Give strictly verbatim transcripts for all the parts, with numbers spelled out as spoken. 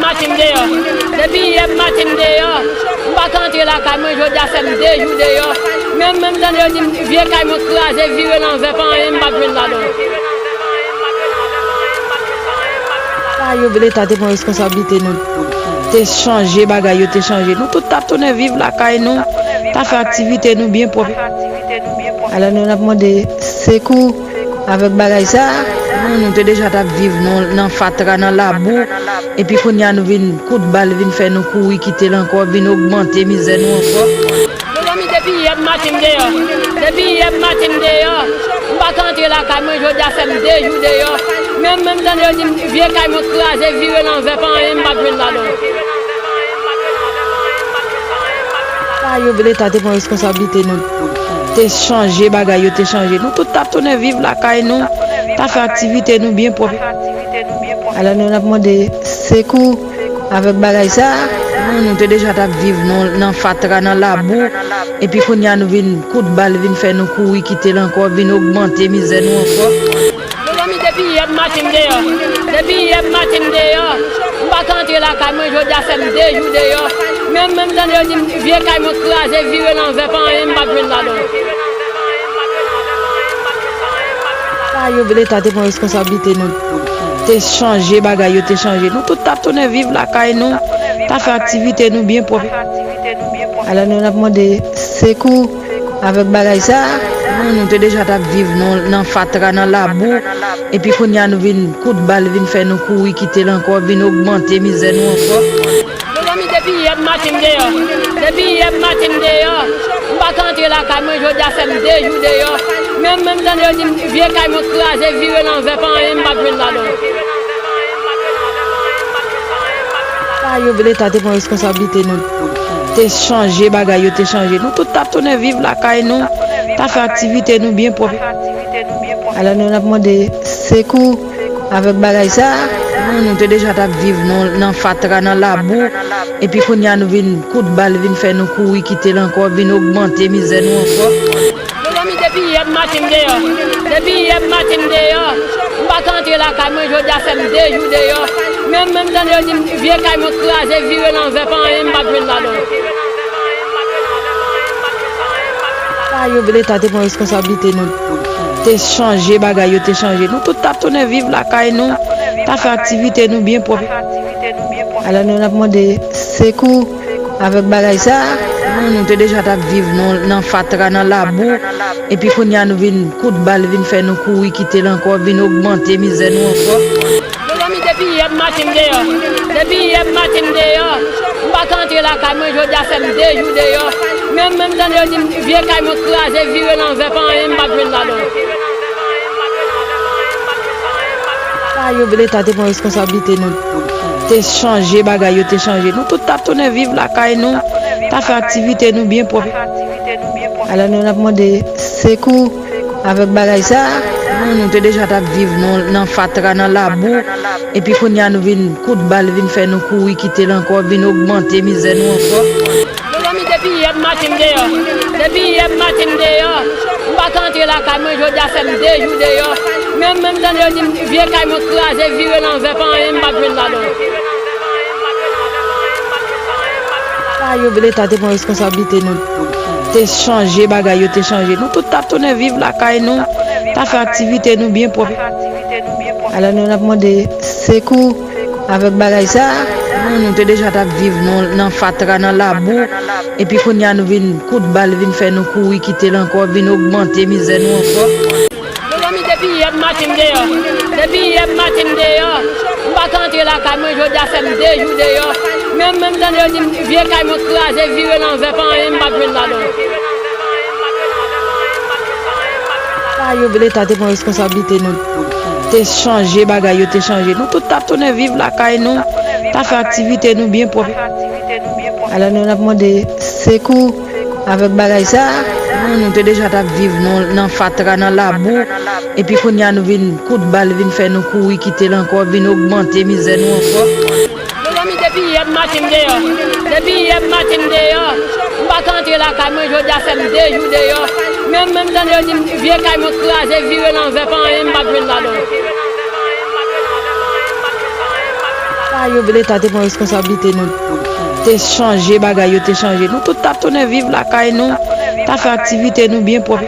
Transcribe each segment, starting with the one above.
Maten m deyò. Depi yè maten m deyò. M pa ka antre lakay mwen, jodi a fè m de jou deyò. Menm, menm tande yo di m vye kay mwen kraze, vire lanvè, pa anyen m p ap jwenn ladan. Sa yo, Leta te pran responsablite nou, te chanje bagay yo, te chanje. Nou tout t ap tounen viv lakay nou, t ap fè aktivite nou byen pwòp. Alò nou, n ap mande sekou avèk bagay sa. Nou, nou te deja t ap viv nou nan fatra, nan labou. Epi kounye a nou vin kout bal vin fè nou kouri kite l ankò, vin ogmante mizè nou ankò. Mezanmi, depi yè maten m deyò. Depi yè maten m deyò. M pa ka antre lakay mwen, jodi a fè m de jou deyò. Menm, menm tande yo di m vye kay mwen kraze, vire lanvè, pa anyen m p ap jwenn ladan. Sa yo, Leta te pran responsablite nou, te chanje bagay yo, te chanje. Nou tout t ap tounen viv lakay nou, t ap fè aktivite nou byen pwòp. Alò nou, n ap mande sekou avèk bagay sa. Nou, nou te deja t ap viv nou nan fatra, nan labou. Epi kounye a nou vin kout bal vin fè nou kouri kite l ankò, vin ogmante mizè nou ankò. Mezanmi, depi yè maten m deyò. Depi yè maten m deyò. M pa ka antre lakay mwen, jodi a fè m de jou deyò. Menm, menm tande yo di m vye kay mwen kraze, vire lanvè, pa anyen m p ap jwenn ladan. Sa yo, Leta te pran responsablite nou, te chanje bagay yo, te chanje. Nou tout t ap tounen viv lakay nou, t ap fè aktivite nou byen pwòp. Alò nou, n ap mande sekou avèk bagay sa. Nou, nou te deja t ap viv nou nan fatra, nan labou. Epi kounye a nou vin kout bal vin fè nou kouri kite l ankò, vin ogmante mizè nou ankò. Mezanmi, depi yè maten m deyò. Depi yè maten m deyò. M pa ka antre lakay mwen, jodi a fè m de jou deyò. Menm, menm tande yo di m vye kay mwen kraze, vire lanvè, pa anyen m p ap jwenn ladan. Sa yo, Leta te pran responsablite nou, te chanje bagay yo, te chanje. Nou tout t ap tounen viv lakay nou, t ap fè aktivite nou byen pwòp. Alò nou, n ap mande sekou avèk bagay sa. Nou, nou te deja t ap viv nou nan fatra, nan labou. Epi kounye a nou vin kout bal vin fè nou kouri kite l ankò, vin ogmante mizè nou ankò. Mezanmi, depi yè maten m deyò. Depi yè maten m deyò. M pa ka antre lakay mwen, jodi a fè m de jou deyò. Menm, menm tande yo di m vye kay mwen kraze, vire lanvè, pa anyen m p ap jwenn ladan. Sa yo, Leta te pran responsablite nou, te chanje bagay yo, te chanje. Nou tout t ap tounen viv lakay nou, t ap fè aktivite nou byen pwòp. Alò nou, n ap mande sekou avèk bagay sa. Nou, nou te deja t ap viv nou nan fatra, nan labou. Epi kounye a nou vin kout bal vin fè nou kouri kite l ankò, vin ogmante mizè nou ankò. Mezanmi, depi yè maten m deyò. Depi yè maten m deyò. M pa ka antre lakay mwen, jodi a fè m de jou deyò. Menm, menm tande yo di m vye kay mwen kraze, vire lanvè, pa anyen m p ap jwenn ladan. Sa yo, Leta te pran responsablite nou, te chanje bagay yo, te chanje. Nou tout t ap tounen viv lakay nou, t ap fè aktivite nou byen pwòp. Alò nou, n ap mande sekou avèk bagay sa. Nou, nou te deja t ap viv nou nan fatra, nan labou. Epi kounye a nou vin kout bal vin fè nou kouri kite l ankò, vin ogmante mizè nou ankò. Mezanmi, depi yè maten m deyò. Depi yè maten m deyò. M pa ka antre lakay mwen, jodi a fè m de jou deyò. Menm, menm tande yo di m vye kay mwen kraze, vire lanvè, pa anyen m p ap jwenn ladan. Sa yo, Leta te pran responsablite nou, te chanje bagay yo, te chanje. Nou tout t ap tounen viv lakay nou, t ap fè aktivite nou byen pwòp. Alò nou, n ap mande sekou avèk bagay sa. Nou, nou te deja t ap viv nou nan fatra, nan labou. Epi kounye a nou vin kout bal vin fè nou kouri kite l ankò, vin ogmante mizè nou ankò. Mezanmi, depi yè maten m deyò. Depi yè maten m deyò. M pa ka antre lakay mwen, jodi a fè m de jou deyò. Menm, menm tande yo di m vye kay mwen kraze, vire lanvè, pa anyen m p ap jwenn ladan. Sa yo, Leta te pran responsablite nou, te chanje bagay yo, te chanje. Nou tout t ap tounen viv lakay nou, t ap fè aktivite nou byen pwòp. Alò nou, n ap mande sekou avèk bagay sa. Nou, nou te deja t ap viv nou nan fatra, nan labou. Epi kounye a nou vin kout bal vin fè nou kouri kite l ankò, vin ogmante mizè nou ankò. Mezanmi, depi yè maten m deyò. Depi yè maten m deyò. M pa ka antre lakay mwen, jodi a fè m de jou deyò. Menm, menm tande yo di m vye kay mwen kraze, vire lanvè, pa anyen m p ap jwenn ladan. Sa Yo, Leta te pran responsablite nou, te chanje bagay yo, te chanje. Nou tout t ap tounen viv lakay nou, t ap fè aktivite nou byen pwòp.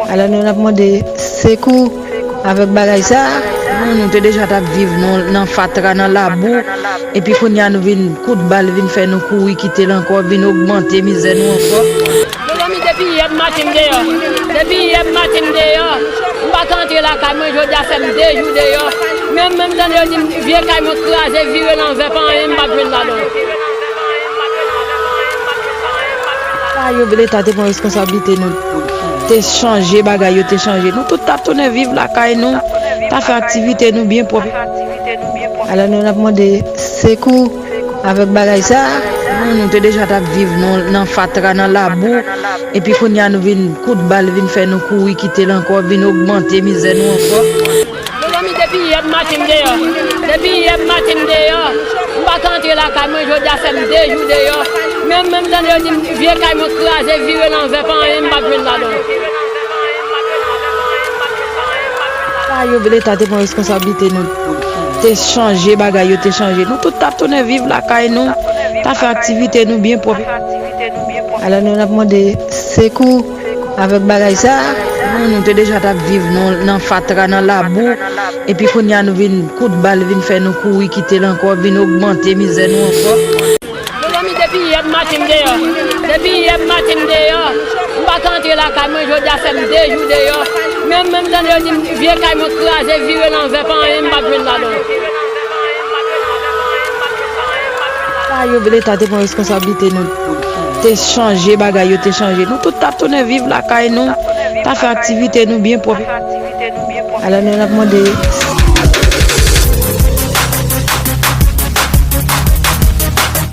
Alò nou, n ap mande sekou avèk bagay sa. Nou, nou te deja t ap viv nou nan fatra, nan labou. Epi kounye a nou vin kout bal, vin fè nou kouri kite l ankò, vin ogmante mizè nou ankò. Mezanmi, depi yè maten m deyò. Depi yè maten m deyò. M pa ka antre lakay mwen, jodi a fè m de jou deyò. Menm, menm tande yo di m vye kay mwen kraze, vire lanvè, pa anyen m p ap jwenn ladan. Sa yo, Leta te pran responsablite nou, te chanje bagay yo, te chanje. Nou tout t ap tounen viv lakay nou, t ap fè aktivite nou byen pwòp. Alò nou, n ap mande sekou avèk bagay sa. Nou, nou te deja t ap viv nou nan fatra, nan labou. Epi kounye a nou vin kout bal, vin fè nou kouri kite l ankò, vin ogmante mizè nou ankò. Mezanmi, depi yè maten m deyò. Depi yè maten m deyò. M pa ka antre lakay mwen, jodi a fè m de jou deyò. Menm, menm tande yo di m vye kay mwen kraze, vire lanvè, pa anyen m p ap jwenn ladan. Sa yo, Leta te pran responsablite nou, te chanje bagay yo, te chanje. Nou tout t ap tounen viv lakay nou, t ap fè aktivite nou byen pwòp. Alò nou, n ap mande sekou avèk bagay sa. Nou, nou te deja t ap viv nou nan fatra, nan labou. Epi kounye a nou vin kout bal, vin fè nou kouri kite l ankò, vin ogmante mizè nou ankò. Mezanmi, depi yè maten m deyò. Depi yè maten m deyò. M pa ka antre lakay mwen, jodi a fè m de jou deyò. Menm, menm tande yo di m vye kay mwen kraze, vire lanvè, pa anyen m p ap jwenn ladan. Sa yo, Leta te pran responsablite nou, te chanje bagay yo, te chanje. Nou tout t ap tounen viv lakay nou, t ap fè aktivite nou byen pwòp. Alò nou, n ap mande